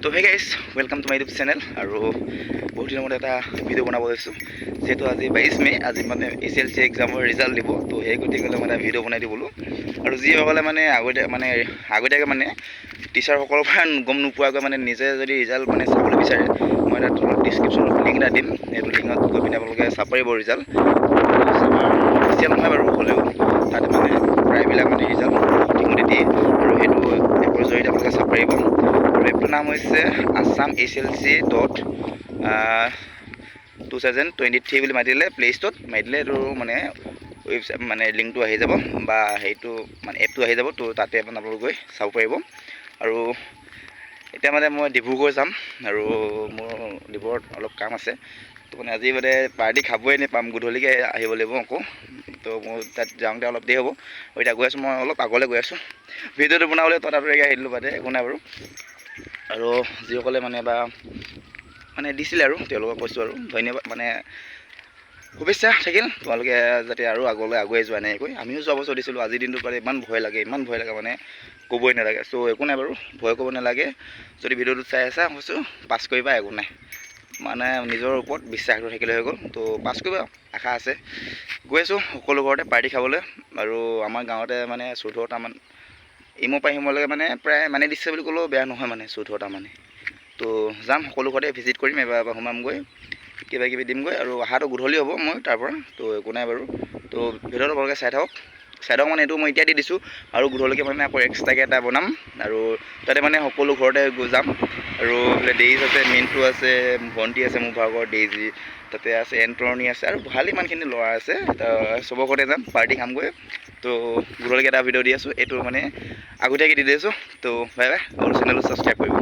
তো hey guys, welcome to my YouTube channel. আৰু বহুত দিনৰ মূৰত এটা ভিডিঅ' বনাব লৈছোঁ। যিহেতু আজি 22 মে', আজি মানে এইচএলচি এক্সামৰ ৰিজাল্ট দিব। তো সেই গতিকেলৈ মানে ভিডিঅ' বনাই দিওঁ বোলো। আৰু যিসকলে মানে আগতীয়াকৈ মানে টিচাৰসকলৰ পৰা গম নোপোৱাকৈ মানে নিজে যদি ৰিজাল্ট মানে চাবলৈ বিচাৰে, মই এটা তলত ডিছক্ৰিপশ্যনত লিংক এটা দিম। সেইটো লিংকত গৈ পিনে আপোনালোকে চাব পাৰিব ৰিজাল্ট। অফিচিয়েল নহয় বাৰু, হ'লেও তাতে মানে প্ৰায়বিলাক মানে ৰিজাল্ট সঠিকমতে দিয়ে আৰু সেইটো এপৰ জৰিয়তে আপোনালোকে চাব পাৰিব। আৰু এপটোৰ নাম হৈছে আছাম HLC dot 2023 বুলি মাতি দিলে, প্লে' ষ্ট'ৰত মাৰি দিলে এইটো মানে ৱেবছাইট মানে লিংকটো আহি যাব বা সেইটো মানে এপটো আহি যাব। তো তাতে আপোনালোক গৈ চাব পাৰিব। আৰু এতিয়া মানে মই ডিব্ৰুগড় যাম আৰু মোৰ ডিব্ৰুগড়ত অলপ কাম আছে। তো মানে আজি মানে পাৰ্টি খাবই নাপাম, গধূলিকৈ আহিব লাগিব আকৌ। তো মোৰ তাত যাওঁতে অলপ দেৰি হ'ব। আৰু এতিয়া গৈ আছোঁ, মই অলপ আগলৈ গৈ আছোঁ। ভিডিঅ'টো বনাবলৈ ততাতৈয়াকৈ আহি দিলোঁ বাদে, একো নাই বাৰু। আৰু যিসকলে মানে বা মানে দিছিলে আৰু তেওঁলোকক কৈছোঁ আৰু ধন্যবাদ, মানে শুভেচ্ছা থাকিল। তোমালোকে যাতে আৰু আগলৈ আগুৱাই যোৱা এনেকৈ। আমিও যোৱা বছৰ দিছিলোঁ। আজিৰ দিনটোৰ পৰা ইমান ভয় লাগে, ইমান ভয় লাগে, মানে ক'বই নালাগে। চ' একো নাই বাৰু, ভয় কৰিব নালাগে। যদি ভিডিঅ'টো চাই আছা, কৈছোঁ পাছ কৰিবা, একো নাই। মানে নিজৰ ওপৰত বিশ্বাসটো থাকিলে হৈ গ'ল। তো পাছ কৰিবা, আশা আছে। গৈ আছোঁ সকলো ঘৰতে পাৰ্টি খাবলৈ। আৰু আমাৰ গাঁৱতে মানে 14টামান, ইমূৰ পৰা সিমূৰলৈকে মানে প্ৰায় মানে দিছে বুলি ক'লেও বেয়া নহয়, মানে 14টা মানে। তো যাম, সকলো ঘৰতে ভিজিট কৰিম, এবাৰ এবাৰ সোমামগৈ, কিবা কিবি দিমগৈ। আৰু অহাটো গধূলি হ'ব মই তাৰ পৰা। তো একো নাই বাৰু। তো ভিডিঅ'টো ভালকৈ চাই থাকক। চাই থাকক মানে এইটো মই এতিয়া দি দিছোঁ আৰু গধূলিকৈ মানে আকৌ এক্সট্ৰাকৈ এটা বনাম আৰু তাতে মানে সকলো ঘৰতে গৈ যাম। আৰু এইফালে ডেইজ আছে, মিণ্টু আছে, ভণ্টি আছে মোৰ ভাগৰ ডেইজি, তাতে আছে এণ্টনি আছে আৰু ভাল ইমানখিনি ল'ৰা আছে। তো চবৰ ঘৰতে যাম, পাৰ্টি খামগৈ। তো গধূলিকৈ এটা ভিডিঅ' দি আছোঁ, এইটো মানে আগতীয়াকৈ দি দিছোঁ। তো বাই বাই আৰু চেনেলটো ছাবস্ক্ৰাইব কৰিব।